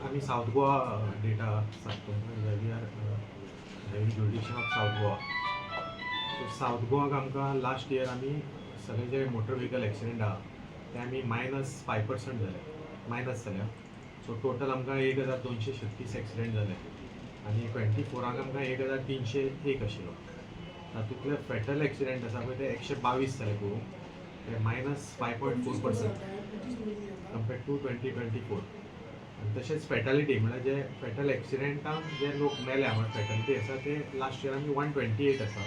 आमी south Goa data सांगता. We are having jurisdiction of South Goa. So south गोवाक आमकां लास्ट इयर आमी सगळे जे मोटर व्हेकल एक्सिडंट आहा ते आमी मायनस 5% जाले, मायनस जाल्या. सो टोटल आमकां 1236 एक्सिडंट जाले आनी 24राक आमकां 1301 आशिल्लो. तातूंतले फेटल एक्सिडंट आसा पळय, ते 122 जाले पोरूं. ते -5.4% compared to 2024. आनी तशेंच फेटालिटी म्हळ्यार जे फेटल एक्सिडेंटान जे लोक मेल्या, म्हळ्यार फेटालिटी आसा, ते लास्ट इयर आमी 128 आसा.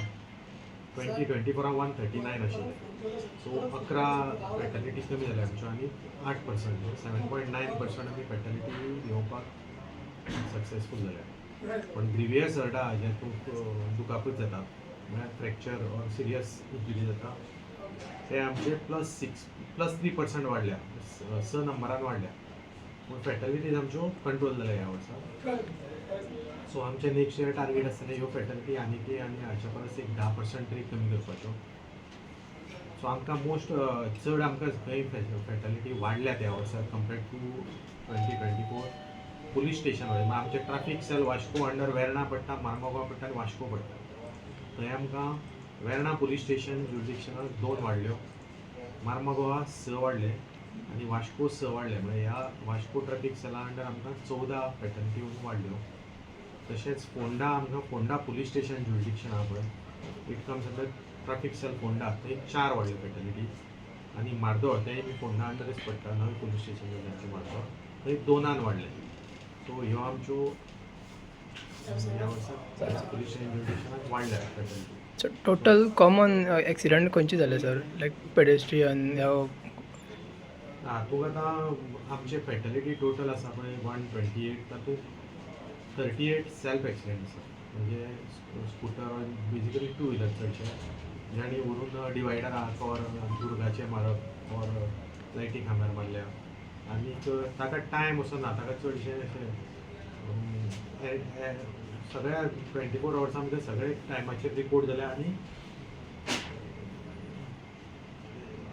2024राक 139 आशिल्ले. सो 11 फेटालिटी कमी जाल्या आमच्यो आनी 8%, 7.9% आमी फेटालिटी येवपाक सक्सेसफूल जाल्या. पण ग्रिवियस हर्ट आहा, जे तुका दुखापत जाता, म्हळ्यार फ्रॅक्चर ऑर सिरियस इंजुरी जाता, ते आमचे +6, +3% वाडल्या, स नंबरान वाडल्या. पूण फेटालिटीज आमच्यो कंट्रोल जाल्या ह्या वर्सा. सो आमचें नेक्स्ट इयर टार्गेट आसतलें ह्यो फेटालिटी आनीकय आनी हाच्या परस एक 10% तरी कमी करपाच्यो. सो आमकां मोस्ट चड आमकां खंय फेटालिटी वाडल्यात ह्या वर्सा compared to 2024, police station wise आमचे traffic cell Vasco under Verna पडटा, मार्मागोवा पडटा आनी वास्को पडटा. थंय आमकां वेर्णा पुलीस स्टेशन जुरिडिक्शनाक दोन वाडल्यो, मार्मागोवा स वाडले आनी वास्को स वाडले. म्हळ्यार ह्या वास्को ट्राफीक सेला अंडर आमकां 14 फेटालिटी वाडल्यो. तशेंच फोंडा, आमकां फोंडा पुलीस स्टेशन जुरिडिक्शन आहा पळय, it comes under traffic cell Ponda, थंय चार वाडल्यो फेटालिटी. आनी मार्दोळ, तेंय बी फोंडा अंडरच पडटा, नवें पुलीस स्टेशन जालें आमचें मार्दोळ, थंय दोनान वाडले. सो ह्यो आमच्यो ह्या वर्सा पुलीस स्टेशन जुरिडिक्शनाक वाडल्या fatality. So total common accident खंयचे जाले सर, लायक पेडेस्ट्रियन ह्या? हातूंत आतां आमचे फेटलिटी टोटल आसा पळय 128, तातूंत 38 सेल्फ एक्सिडंट आसा. म्हणजे स्कुटर, बेजिकली टू व्हिलर चडशे, जाणी व्हरून डिवायडराक ऑर दुर्गाचेर मारप ऑर लायटी खांब्यार मारल्या. आनीक ताका टायम असो ना, ताका चडशे अशें सगळ्या 24 अवर्सां भितर सगळे टायमाचेर रिपोर्ट जाल्या. आनी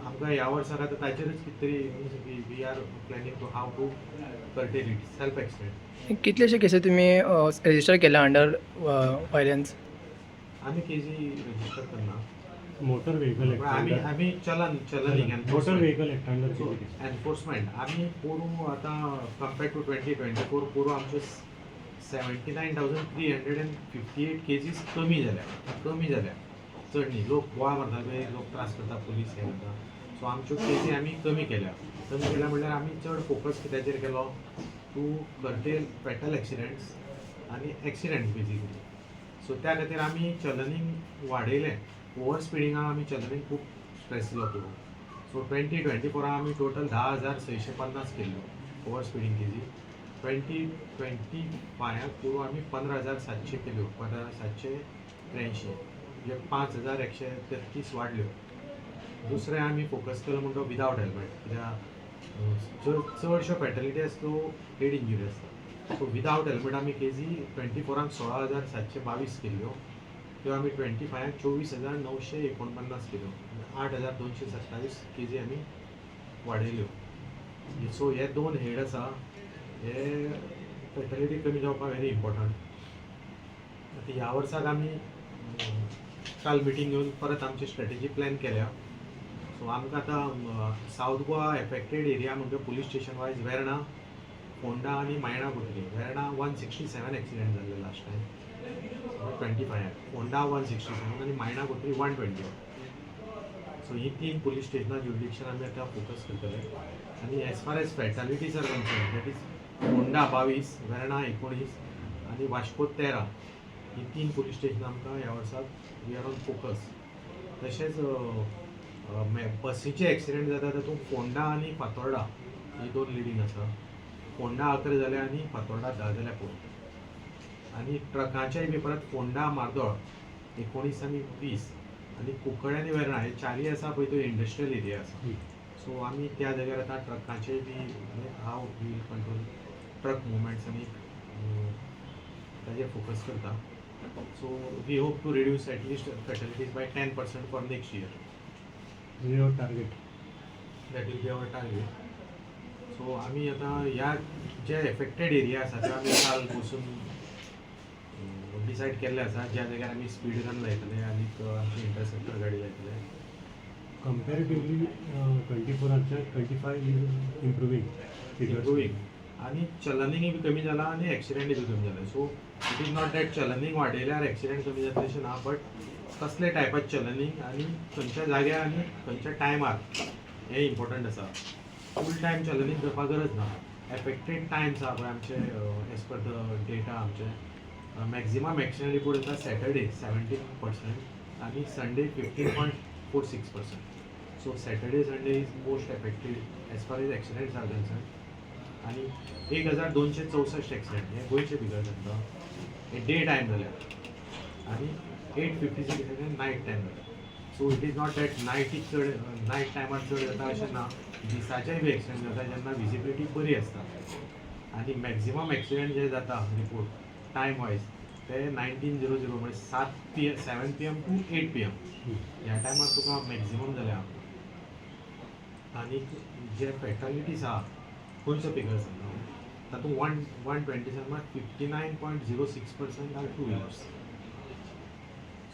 आमकां ह्या वर्साक आतां ताचेरूच कितें तरी we are planning to how to curtail it, self accident. कितलेशे केसी तुमी रजिस्टर केल्या अंडर वायलन्स? आमी केजी रजिस्टर करना. Motor vehicle. पण आमी आमी challan challaning. Motor vehicle act under. So enforcement आमी पोरूं आतां compared to 2024 पोरूं आमच्यो 79,358 cases कमी जाल्या, कमी जाल्या. चड न्ही. लोक बोवाळ मारता पळय, लोक त्रास करता, पुलीस हे करता. सो आमच्यो केजी आमी कमी केल्या. कमी केल्या म्हणल्यार आमी चड फोकस कित्याचेर केलो? टू कर्टेल फेटल एक्सिडंट्स आनी एक्सिडंट्स बेजिकली. सो त्या खातीर आमी चलनींग वाडयलें. ओवर स्पिडिंगाक आमी चलनींग खूब स्ट्रेस दिलो पोरूं. सो 2024राक आमी टोटल 10,650 केल्ल्यो ओवर स्पिडींग केजी. 2025राक पोरूं आमी 15,700 केल्यो, 15,783, म्हणजे 5133 वाडल्यो. दुसरें आमी फोकस केलो म्हणटा विदावट हेल्मेट, कित्याक चड चडश्यो फेटलिटी आसता त्यो हेड इंजुरी आसता. सो विदावट हेल्मेट आमी केजी 24राक 16,722 केल्ल्यो, त्यो आमी 25राक 24,949 केल्यो. 8227 केजी आमी वाडयल्यो. सो हे दोन हेड आसा, हे फेटलिटी कमी जावपाक व्हेरी इम्पॉर्टंट. आतां ह्या वर्साक आमी काल मिटींग घेवन परत आमची स्ट्रेटेजी प्लॅन केल्या. सो आमकां आतां सावथ गोवा एफेक्टेड एरिया म्हणजे police station wise Verna, Ponda आनी मायणा कुर्डी. वेर्णा 167 एक्सिडंट जाल्ले लास्ट टायम 25राक, फोंडा 167 आनी मायणा कुर्डी 121. सो ही तीन पुलीस स्टेशनां ज्युरिडिक्शन आमी आतां फोकस करतले. आनी as far as fatalities are concerned, that is Ponda 22, Verna 19 आनी वास्को 13, ही तीन पुलीस स्टेशनां आमकां ह्या वर्साक we are on focus. तशेंच बसीचे एक्सिडंट जाता तातूंत फोंडा आनी फातोर्डा ही दोन लिडींग आसा. फोंडा 11 जाल्या आनी फातोर्डा 10 जाल्या पोरूं. आनी ट्रकाचेय बी परत फोंडा, मार्दोळ 19 आनी 20 आनी कुंकळे आनी वेर्णा हे चारय आसा पळय, त्यो इंडस्ट्रियल एरिया आसा. सो आमी त्या जाग्यार आतां ट्रकांचे बी how we'll control truck movements आनी ताजेर फोकस करता. So we hope to reduce at least fatalities by 10% for next year. Your target. That will be our target. So आमी आतां ह्या जे एफेक्टेड एरिया आसा ते आमी काल बसून डिसायड केल्ले आसा, ज्या जाग्यार आमी स्पीड गन लायतले आनीक आमची इंटरसेप्टर गाडी लायतले. कंपॅरेटिवली 24आच्या 25 is improving. Improving आनी चलनिंगय बी कमी जाला आनी एक्सिडेंटय बी कमी जाले. So it is not that challaning वाडयल्यार एक्सिडेंट कमी जातले अशें ना, बट कसले टायपाचे चलनिंग आनी खंयच्या जाग्यार आनी खंयच्या टायमार हें इम्पॉर्टंट आसा. फूल टायम चलनिंग करपाक गरज ना. एफेक्टेड टायम्स आहा पळय आमचे, एज पर the data आमचे मॅक्झिमम एक्सिडेंट रिपोर्ट येता सॅटर्डे 17% आनी Sunday 15.46%. So Saturday, Sunday is most affected as far as accidents are concern. आनी 1264 एक्सिडेंट हे गोंयचे फिगर सांगता, हे डे टायम जाल्यार, आनी 856 accident night time जाल्यार. So it is not that नायटीक चड, नायट टायमार चड जाता अशें ना. दिसाचेय बी एक्सिडेंट जाता जेन्ना विजिबिलिटी बरी आसता. आनी मॅक्झिमम एक्सिडेंट जे जाता रिपोर्ट टायम वायज ते 19:00, म्हणजे सात P 7 p.m. to 8 p.m. ह्या टायमार तुका मॅक्झिमम जाल्या. आनी जे फेटालिटीज आहा, गोंयचो फिगर सांगता हांव, तातूंत 1 127 म्हळ्यार 59.06% are two wheelers.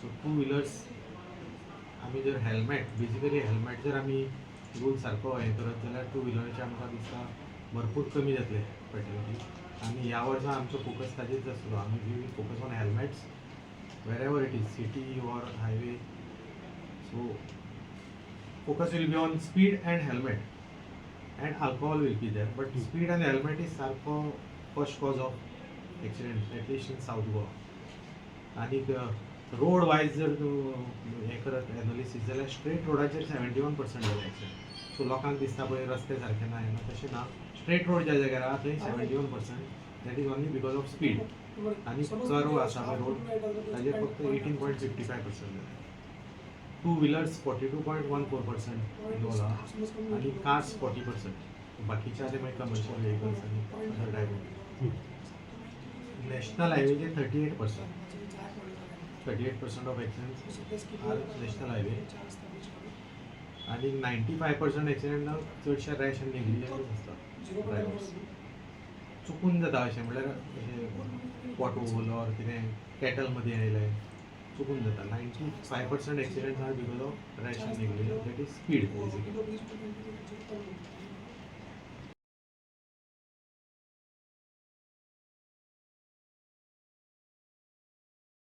So two wheelers आमी जर हेल्मेट, बेजिकली हेल्मेट जर आमी रूल सारको हें करत जाल्यार टू व्हिलराचे आमकां दिसता भरपूर कमी जातले फेटलिटी. आनी ह्या वर्सा आमचो फोकस ताजेच आसतलो. आमी we will focus on helmets wherever it is, city or highway. So focus will be on speed and helmet, and alcohol will be there, but speed and helmet is सारको first cause of accident, at least in South Goa. आनीक road wise जर तूं हें करत analysis जाल्यार straight रोडाचेर 71% जाले accident. So लोकांक दिसता पळय रस्ते सारके ना, हें ना, तशें ना. स्ट्रेट रोड ज्या जाग्यार आहा थंय 71%, that is only because of speed. आनी कर्व आसा पळय रोड, ताजेर फक्त 18.55% जाले. Two wheelers 42.14% involve आहा आनी कार्स 40%. बाकीचे ते मागीर कमर्शियल वेहिकल्स आनी अदर टायप. नॅशनल हायवेचेर 38%, 38% of accidents are national highway. आनी 95% एक्सिडंट चडशे रॅश आनी नेग्लिजन्स आसता. ड्रायवर्स चुकून जाता अशें, म्हणल्यार अशें पॉटहोल ऑर कितें कॅटल मदीं आयलें, चुकून जाता. 95% accidents are because of rash and negligence, that is speed basically.